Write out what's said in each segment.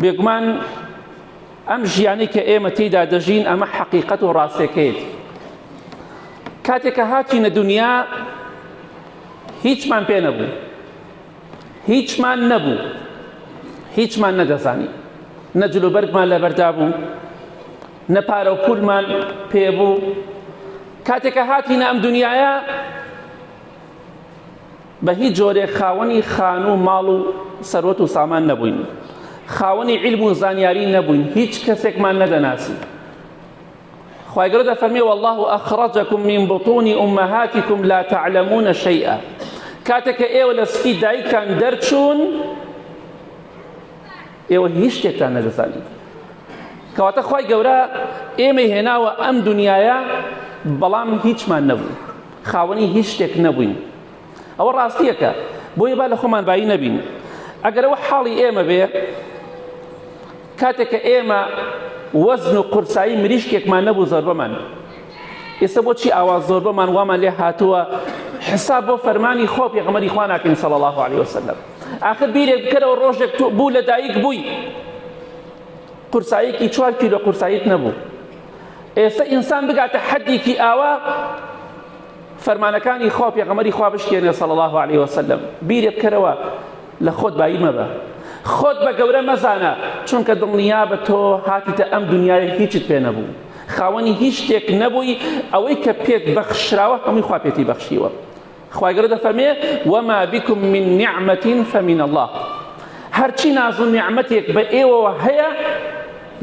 بێگومان ئەم ژیانەی کە ئێمە تێیدا دەژین ئەمە حەقیقەت و ڕاستێکەیەتی. کاتێک کە هاتینە دنیا هیچمان پێ نەبوو، هیچمان نەبوو، هیچمان نەدەزانی، نە جلوبەرگمان لەبەردا بوو، نە پارە و پولمان پێ بوو. کاتێک کە هاتینە ئەم دنیاە بە هیچ جۆرێک خاوەنی خانوو و ماڵ و سەروەت و سامان نەبووین، خاوەنی عیلم و زانیاری نەبووین، هیچ کەسێکمان نەدەناسی. خوای گەورە دەفەرمێ واللە اخرجکم من بطون امهاتکم لا تعلمون شیئا. کاتێک کە ئێوە لە سکی دایکتان دەرچوون ئێوە هیچ شتێکتان نەدەزانی. کەواتە خوای گەورە ئێمەی هێناوە ئەم دنیایە بەڵام هیچمان نەبوو، خاوەنی هیچ شتێک نەبووین. ئەوە ڕاستیەکە، بۆیە با لە خۆمان بایی نەبین. ئەگەر ئەوە حاڵی ئێمە بێ، کاتێک کە ئێمە وەزن و قورسایی مریشکێکمان نەبوو زۆربەمان، ئێستا بۆچی ئاوا زۆربەمان وامان لێ هاتووە حساب بۆ فەرمانی خۆ پێغەمبەری خوا ناکەین صلی الله علیه وسلم. ئاخر بیرێک بکەرەوە ڕۆژێک تۆ بوو لە دایک بووی قورساییەکی 4 کیلۆ قورساییت نەبوو. ئێستا ئینسان بگاتە حەدێکی ئاوا فەرمانەکانی خوا پێغەمبەری خوا بشکێنێ صلی الله علیه وسلم. بیرێ بکەرەوە لە خۆت بایی مەبە، خۆت بە گەورە مەزانە، چونکە دڵنیا بە تۆ هاتیتە ئەم دنیای هیچت پێ نەبوو، خاوەنی هیچ شتێک نەبووی، ئەوەی کە پێت بەخشراوە هەمووی خوا پێتی بەخشیوە. خوای گەورە دەفەرمێ وما بكم من نعمة فمن الله. هەرچی ناز و نیعمەتێک بە ئێوەوە هەیە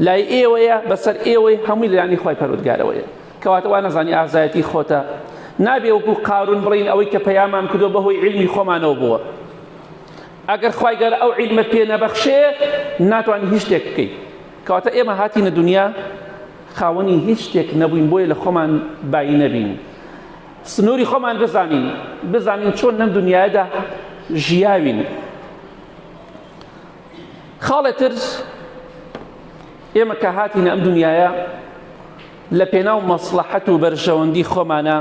لای ئێوەیە، بەسەر ئێوەی هەمووی لەلایەنی خوای پەروەردگارەوەیە. کەواتە وا نەزانی ئازایەتی خۆتە، نابێ وەکو قارون بڵێین ئەوەی کە پەیامان کردووە بەهۆی عیلمی خۆمانەوە بووە. ئەگەر خوای گەورە ئەو عیلمەت پێ نەبەخشێ ناتوانانی هیچ شتێک بکەیت. کەواتە ئێمە هاتینە دنیا خاوەنی هیچ شتێک نەبووین، بۆیە لە خۆمان بایی نەبین، سنووری خۆمان بزانین، بزانین چۆن لەم دنیادا ژیاوین. خاڵێ تر ئێمە کە هاتینە ئەم دنیاە لە پێناو مەسڵەحەت و بەرژەوەندی خۆمانە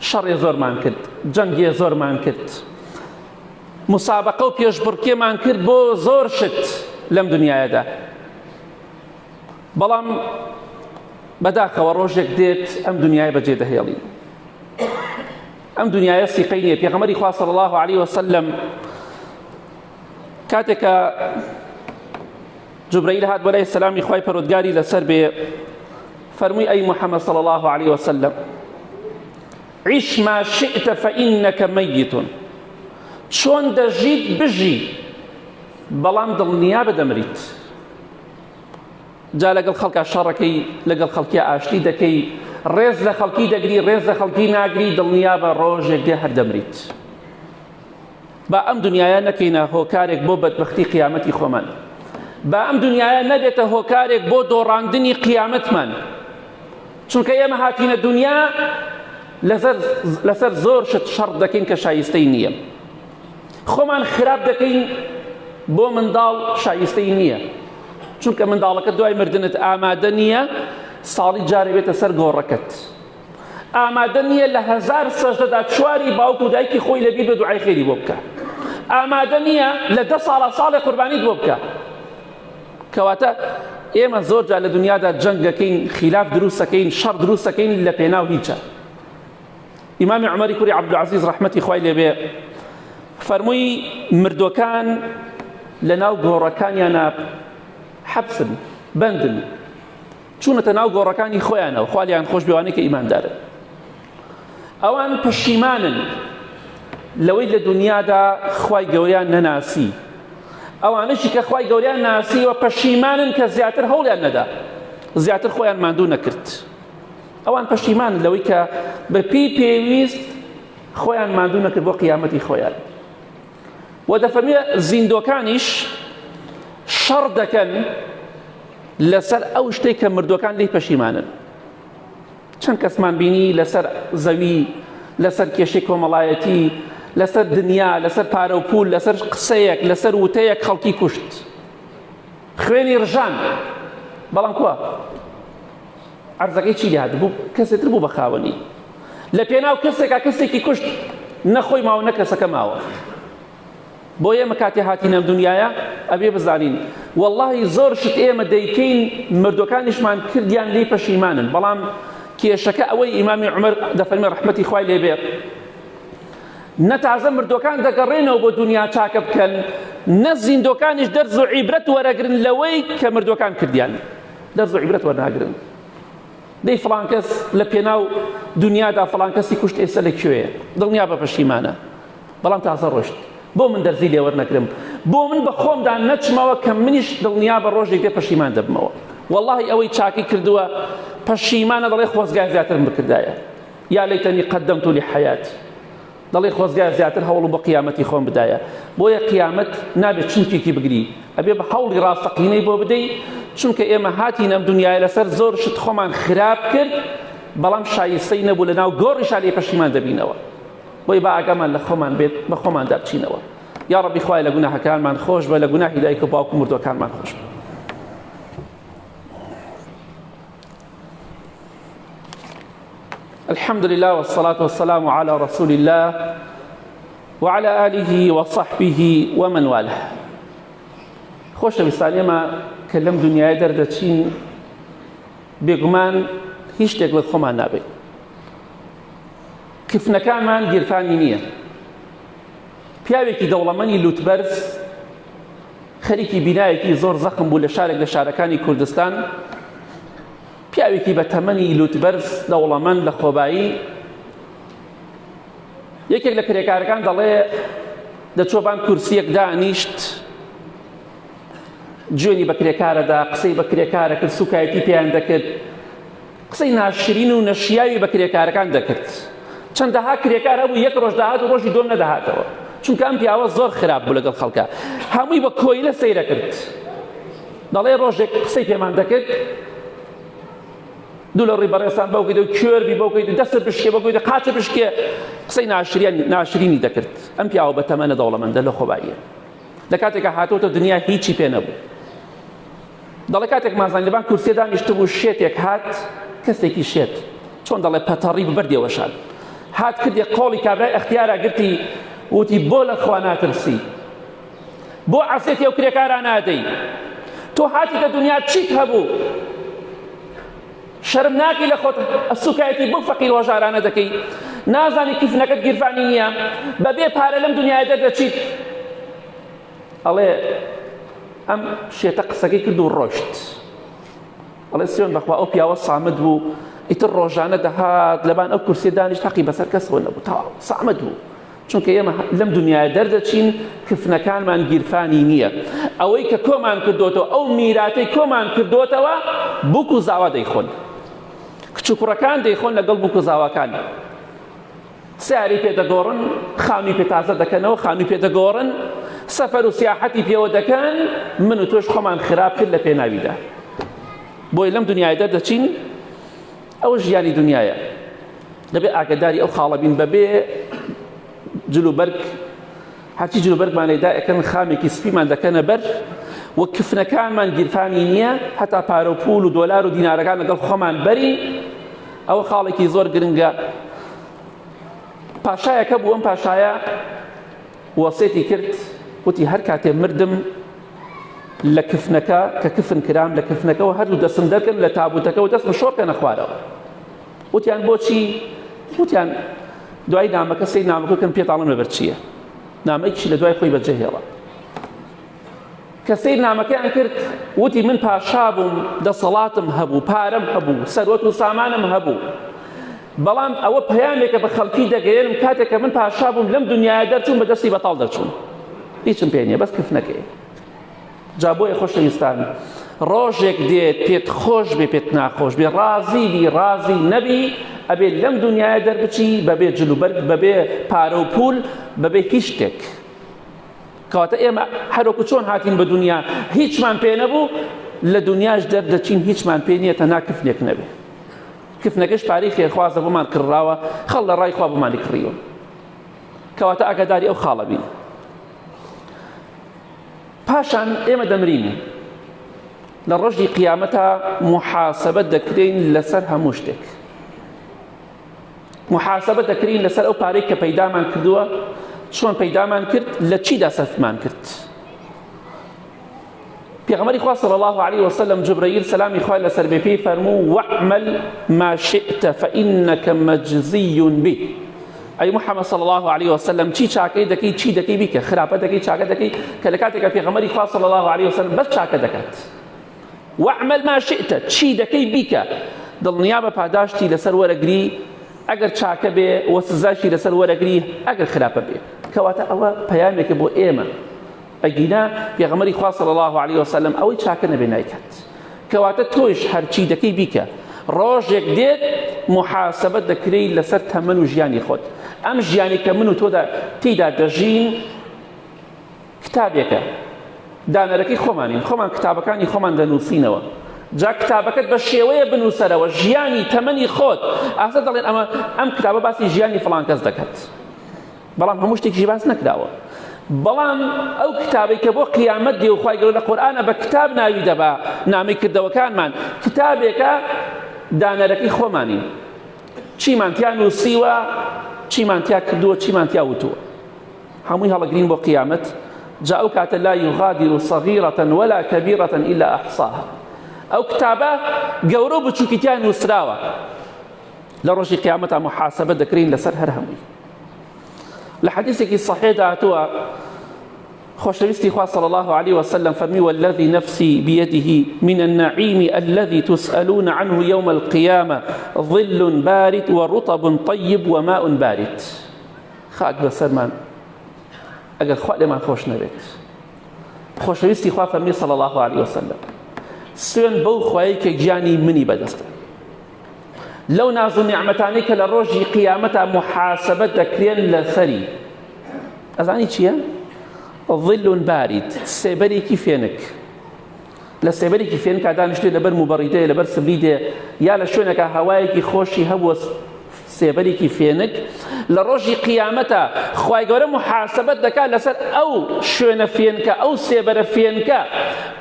شەڕێ زۆرمان کرد، جەنگێ زۆرمان کرد، مسابقە و پێشبڕکێمان کرد بۆ زۆر شت لەم دنیادا. بەڵام بەداخەوە ڕۆژێک دێت ئەم دنیای بەجێ دەهێڵین. ئەم دنیاە سیقەی نییە. پێغەمبەری خوا صلی الله علیه وسلم کاتێک کە جبرائیل هات بۆ لای سەلامی خوای پەروەردگاری لەسەر بێ فەرمووی ئەی محەممەد صلی الله علیه وسلم عیش ما شئت فإنك میت. چۆن دەژیت بژی، بەڵام دڵنیا بە دەمریت. جا لەگەڵ خەڵکا شەڕەکەی، لەگەڵ خەڵکیا ئاشتی دەکەی، ڕێز لە خەڵکی دەگری، ڕێز لە خەڵکی ناگری، دڵنیا بە ڕۆژێک دێ هەر دەمریت. با ئەم دنیایە نەکەینە هۆکارێک بۆ بەدبەختی قیامەتی خۆمان، با ئەم دنیایە نەبێتە هۆکارێک بۆ دۆڕاندنی قیامەتمان، چونکە ئێمە هاتینە دنیا لەسەر زۆر شت شەڕ دەکەین کە شایستەی نییە. خۆمان خراپ دەکەین بۆ منداڵ شایستەی نییە، چونکە منداڵەکە دوای مردنت ئامادە نییە ساڵی جارێ بێتە سەر گۆڕەکەت، ئامادە نییە لە هەزار سەژدەدا چواری باوک و دایکی خۆی لەبیر بە دوعای خێری بۆ بکە، ئامادە نییە لە دە ساڵە ساڵێ قوربانیت بۆ بکە. کەواتە ئێمە زۆر جار لە دنیادا جەنگ دەکەین، خیلاف دروست دەکەین، شەڕ دروست دەکەین لە پێناو هیچە. ئیمامی عومەری کوڕی عەبدولعەزیز ڕەحمەتی خوای لێبێ فەرمووی مردوەکان لە ناو گۆڕەکانیانە حەبسن، بەندن، چوونەتە ناو گۆڕەکانی خۆیانەوە، خوا لێیان خۆش بێوانەی کە ئیماندارن. ئەوان پەشیمانن لەوەی لە دنیادا خوای گەورەیان نەناسی، ئەوانەشی کە خوای گەورەیان ناسیوە پەشیمانن کە زیاتر هەوڵیان نەدا، زیاتر خۆیان ماندوو نەکرد. ئەوان پەشیمانن لەوەی کە بە پێی پێویست خۆیان ماندوو نەکرد بۆ قیامەتی خۆیان. و دەفەرمێ زیندۆکانیش شەڕ دەکەن لەسەر ئەو شتێک کە مردوەکان لێی پەشیمانن. چەند کەسمان بینی لەسەر زەوی، لەسەر کێشەی کۆمەڵایەتی، لەسەر دنیا، لەسەر پارە و پول، لەسەر قسەیەک، لەسەر وتەیەک خەڵکی کوشت، خوێنی ڕژان. بەڵام کوا عەرزەکەی چی لێهات بوو؟ کەسێتر بوو بە خاوەنی. لە پێناو کەسێکا کەسێکی کوشت، نەخۆی ماوە نە کەسەکە ماوە. بۆ ئێمە کاتێ هاتینە ئەم دنیایە ئەبێ بزانین واللهی زۆر شت ئێمە دەیکەین مردوەکانیشمان کردیان لێی پەشیمانن بەڵام کێشەکە ئەوەی ئیمامی عومەر دەفەرمێ ڕەحمەتی خوای لێ بێ نە تازە مردوەکان دەگەڕێنەوە بۆ دنیا چاکە بکەن نە زیندۆکانیش دەرز و عیبرەت وەرەگرن لەوەی کە مردوەکان کردیان دەرز و عیبرەت وەرناگرن دەی فڵان کەس لە پێناو دنیادا فڵان کەسی کوشت ئێستا لە کوێیە دڵنیا بە پەشیمانە بەڵام تازە ڕۆشت بۆ من دەرزی لێوەرنەگرم بۆ من بە خۆمدا نەچمەوە کە منیش دڵنیا بە ڕۆژێک دێ پەشیمان دەبمەوە واللهی ئەوەی چاکی کردووە پەشیمانە دەڵێ خۆزگای زیاترم بکردایە یا لەیتەنی قەدەمت لحیاتی دەڵێ خۆزگا زیاتر هەوڵم بۆ قیامەتی خۆم بدایە بۆیە قیامەت نابێت چونکێکی بگری ئەبێ بە هەوڵی ڕاستەقینەی بۆ بدەی چونکە ئێمە هاتین ئەم دنیای لەسەر زۆر شت خۆمان خراپ کرد بەڵام شایستەی نەبوو لە ناو گۆڕیشا لێ پەشیمان دەبینەوە بۆی با ئاگامان لە خۆمان بێت بە خۆماندا بچینەوە یا ڕەبی خوای لە گوناهەکانمان خۆش بە لە گوناهی دایک و باوک و مردوەکانمان خۆش بە الحمد لله والصلاة والسلام على رسول الله وعلى آله وصحبه ومن والاه خۆشەویستان ئێمە کە لەم دنیای دەردەچین بێگومان هیچ شتێک لە خۆمان نابێت کفنەکانمان گیرفانی نییە پیاوێکی دەوڵەمەنی لوتبەرز خەریکی بینایەکی زۆر زەخم بوو لە شارێک لە شارەکانی کوردستان پیاوێکی بە تەمەنی لوتبەرز دەوڵەمەند لە خۆبایی یەکێک لە کرێکارەکان دەڵێ دەچۆ بان کورسیەک دانیشت جوێنی بە کرێکارەدا قسەی بە کرێکارە کرد سوکایەتی پێیان دەکرد قسەی ناشرین و نەشیاوی بە کرێکارەکان دەکرد چەندەها کرێکار هەبوو یەک ڕۆژ داهات و ڕۆژی دوم نەدەهاتەوە چونکە ئەم پیاوە زۆر خراپ بوو لەگەڵ خەڵکە هەمووی بە کۆیلە سەیرە کرد دەڵێ ڕۆژێک قسەی پێمان دەکرد دوو لە ڕووی بەڕێزتان بەو کەیت و کوێر بی بەو کەیت دەستت بشکێ بەو کەیت قاچت بشکێ قسەی ناشریان ناشرینی دەکرد ئەم پیاوە بە تەمەنە دەوڵەمەندە لە خۆباییە لە کاتێکا هاتۆتە دنیا هیچی پێ نەبوو دەڵێ کاتێک مازان لەبان کورسیە دانیشتبوو شێتێک هات کەسێکی شێت چۆن دەڵێ پەتەڕی بەردێوەشان هات کردی قۆڵی کابرای ئەختیارا گرتی وتی بۆ لە خوا ناترسی بۆ عەزێتی ئەو کرێکارا نادەی تۆ هاتیتە دنیا چیت هەبوو شەرم ناکەی لە خۆت سوکایەتی بەو فەقیر هۆژارانە دەکەی نازانی کفنەکەت گیرفانی نییە بەبێ پارە لەم دنیای دەردەچیت ئەڵێ ئەم شێتە قسەکەی کرد و ڕۆشت ئەڵێ سوێن بەخوا ئەو پیاوە سامت بوو ئیتر ڕۆژانە دەهات لەبان ئەو کورسیە دانیشت حەقی بەسەر کەسەوە نەبوو تەواو سامت بوو چونکە ئێمە لەم دنیاە دەردەچین کفنەکانمان گیرفانی نییە ئەوەی کە کۆمان کردوتەوە ئەو میراتەی کۆمان کردوتەوە بوک و زاوا دەیخۆن کچ و کوڕەکان دەیخۆن لەگەڵ بوک و زاواکان سیارەی پێ دەگۆڕن خانووی پێ تازە دەکەنەوە خانووی پێ دەگۆڕن سەفەر و سیاحەتی پێوە دەکەن من و تۆش خۆمان خراپ کرد لە پێناویدا بۆی لەم دنیای دەردەچین ئەوە ژیانی دنیاە دەبێ ئاگداری ئەو خاڵە بین بەبێ جلوبەرگ هەرچی جلوبەرگمان لێدا ئەکەن خامێکی سپیمان دەکەنە بەر و کفنەکانمان گیرفانی نییە هەتا پارە و پول و دۆلار و دینارەکان لەگەڵ خۆمان بەرین ئەوە خاڵێکی زۆر گرنگە پاشایەکە بوو ئەم پاشایە وەسێتی کرد وتی هەر کاتێ مردم لە کفنەکە کە کفن کرام لە کفنەکەەوە هەردوو دەستم دەرکەن لە تابوتەکەەوە دەستم شۆڕکەنە خوارەوە وتیان بۆچی وتیان دوای نامەکە سەی نامەکە کەم پێتاڵم لەبەر چییە نامەیەکیشی لە دوای خۆی بەجێ هێڵا کە سەیر نامەکەیان کرد وتی من پاشا بووم دەسەڵاتم هەبوو پارەم هەبوو سەروەت و سامانم هەبوو بەڵام ئەوە پەیامێکە بە خەڵکی دەگەیەنم کاتێک کە من پاشا بووم لەم دنیاە دەرچوون بە دەستی بەتاڵ دەرچوون هیچم پێ نییە بەس کفنەکەی جا بۆیە خۆشەویستان ڕۆژێک دێت پێت خۆش بێ پێت ناخۆش بێ ڕازی بی ڕازی نەبی ئەبێ لەم دنیاە دەربچی بەبێ جلوبەرگ بەبێ پارە و پول بەبێ هیچ شتێک کەواتە ئێمە هەروەکو چۆن هاتین بە دنیا هیچمان پێ نەبوو لە دنیاش دەردەچین هیچمان پێ نییە تەنها کفنێک نەبێ کفنەکەش پارەی خێرخوازە بۆمان کڕراوە خەڵ لە ڕای خوا بۆمانی کڕیوە کەواتە ئاگاداری ئەو خاڵە بین پاشان ئێمە دەمرین لە ڕۆژی قیامەتا محاسبە دەکرین لەسەر هەموو شتێک محاسبە دەکرین لەسەر ئەو پارەی کە پەیدامان کردووە. چۆن پەیدامان کرد لە چیدا سەرفمان کرد پێغەمبەری خوا صلی الله علیه وسلم جبرائیل سلامی خوای لەسەر بێ پێی فەرموو واعمل ما شئت فإنك مجزي به ئەی محمد صلی الله علیه وسلم چی چاکەی دەکەی چی دەکەی بیکە خراپە دەکەی چاکە دەکەی کە لە کاتێکە پێغەمبەری خوا صلی الله علیه وسلم بەس چاکە دەکات واعمل ما شئت چی دەکەی بیکە دڵنیا بە پاداشتی لەسەر وەرەگری ئەگەر چاکە بێ وە سزاشی لەسەر وەرەگری ئەگەر خراپە بێ کەواتە ئەوە پەیامێکە بۆ ئێمە ئەگینا پێغەمبەری خوا صلی الله علیه وسلم ئەوەی چاکە نەبێ نایکات کەواتە تۆیش هەرچی دەکەی بیکە ڕۆژێک دێت محاسبە دەکرێی لەسەر تەمەن و ژیانی خۆت ئەم ژیانی کە من و تۆدا تێیدا دەژین کتابێکە دانەرەکەی خۆمانین خۆمان کتابەکانی خۆمان دەنووسینەوە جا کتابەکەت بە شێوەیە بنووسەرەوە ژیانی تەمەنی خۆت ئاسە دەڵێن ئەمە ئەم کتابە باسی ژیانی فڵان کەس دەکات بەڵام هەموو شتێکیش باس نەکراوە بەڵام ئەو کتابەی کە بۆ قیامەت دێ و خوای گەورە لە قورئانە بە کتاب ناوی دەبا نامی کردەوەکانمان کتابێکە دانەرەکەی خۆمانین چیمان تیا نووسیوە چیمان تیا کردووە چیمان تیا وتووە هەمووی هەڵەگرین بۆ قیامەت جا ئەو کاتە لا یغادر صغیرة ولا کبیرة إلا أحصاها ئەو کتابە گەورە و بچووکی تیا نووسراوە لە ڕۆژی قیامەتا محاسبە دەکرین لەسەر هەر هەمووی لە حەدیثێکی صحیحدا هاتووە خۆشەویستی خوا صلی الله عليه وسلم فەرمی والذي نفسي بيده من النعيم الذي تسألون عنه يوم القيامة ظل بارد ورطب طيب وماء بارد خاک بەسەرمان ئەگەر خوا لێمان خۆش نەبێت خۆشەویستی خوا فەرمی صلی الله عليه وسلم سوێن بەو خوایەی کە گیانی منی بەدەستە لەو ناز و نیعمەتانەی کە لە ڕۆژی قیامەتا محاسبە دەکرێن لەسەری ئەزانی چییە؟ ظل بارد سێبەرێکی فێنک لە سێبەرێکی فێنکا دانیشتێ لەبەر موبەڕیدەیە لەبەر سبلیدێ یا لە شوێنەکە هەوایەکی خۆشی هەبووە سێبەرێکی فێنک لە ڕۆژی قیامەتە خوای گەورە محاسبەت دەکات لەسەر ئەو شوێنە فێنکە ئەو سێبەرە فێنکە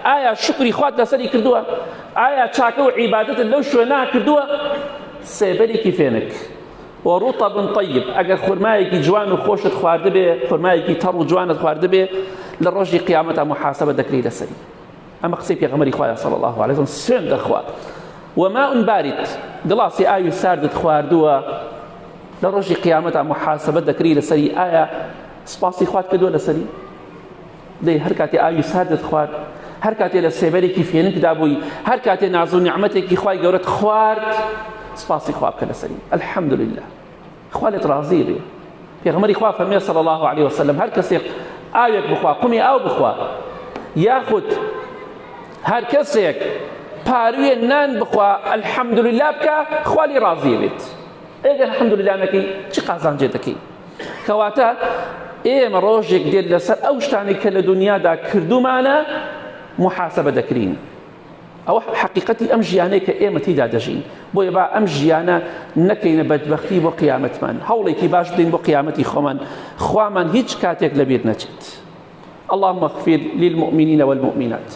ئایا شکری خوات لەسەری کردووە ئایا چاکە و عیبادەتت لەو شوێنە کردووە؟ سێبەرێکی فێنک و ڕوطب طیب ئەگەر خورمایەکی جوان و خۆشت خواردبێ خورمایەکی تەڕ و جوانت خواردبێ لە ڕۆژی قیامەتا محاسبە دەکری لەسەری ئەمە قسەی پێغەمبەری خوایە صلی الله علیه وسلم سوێن دەخوا وماء بارد گڵاسی ئاوی ساردت خواردووە لە ڕۆژی قیامەتا محاسبە دەکری لەسەری ئایا سپاسی خوات کردووە لەسەری دەی هەر کاتێ ئاوی ساردت خوارد هەر کاتێ لە سێبەرێکی فێنکدا بووی هەر کاتێ ناز و نیعمەتێکی خوای گەورەت خوارد سپاسی خوا بکە لەسەری الحمدلله خوا لێت ڕازی بێ پێغەمبەری خوا فەرمووی صلی الله علیه وسلم هەر کەسێک ئاوێک بخوا قومی ئاو بخوا یاخود هەر کەسێک پاروێ نان بخوا الحمدلله بکە خوا لێ ڕازی بێت ئەگەر الحمدلله نەکەی چی قازانجێ دەکەی کەواتە ئێمە ڕۆژێک دێت لەسەر ئەو شتانەی کە لە دنیادا کردومانە محاسبە دەکرین ئەوە حقیقەتی ئەم ژیانەی کە ئێمە تیدا دەژین بۆیە با ئەم ژیانە نەکەینە بەدبەختی بۆ قیامەتمان هەوڵێکی باش بدەین بۆ قیامەتی خۆمان خوامان هیچ کاتێک لەبیر نەچێت اللهم اغفر للمؤمنين والمؤمنات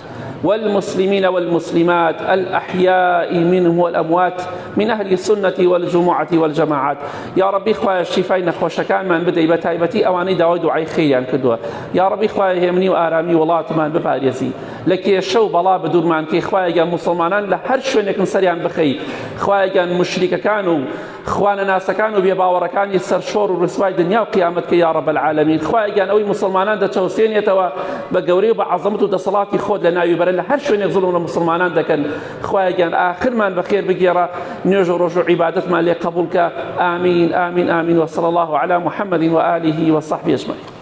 والمسلمين والمسلمات الأحياء منهم والأموات من أهل السنة والجمعة والجماعات يا ربي خوایە شیفای نەخۆشەکانمان بدەی بە تایبەتی ئەوانەی داوای دوعای خێریان کردووە یا ڕەبی خوایە هێمنی و ئارامی وڵاتمان بپارێزی لە کێشە و بەڵا بەدوورمان کەی خوایە گیان موسڵمانان لە هەر شوێنێکن سەریان بخەی خوایە گیان مشریکەکان و خوانەناسەکان و بێباوەڕەکانی سەرشۆڕ و ڕسوای دنیا و قیامەت کە یا رب العالمین خوایە گیان ئەوەی موسڵمانان دەچەوسێنێتەوە بە گەورەی و بە عەزەمەت و دەسەڵاتی خۆت لە ناوی بەرە لە هەر شوێنێک زوڵم لە موسڵمانان دەکەن خوایە گیان ئاخرمان بەخێر بگێڕە نوێژ و ڕۆژ و عیبادەتمان لێ قبوڵ کە ئامین ئامین ئامین وصلی الله علی محمد وآله وصحبه اجمعین.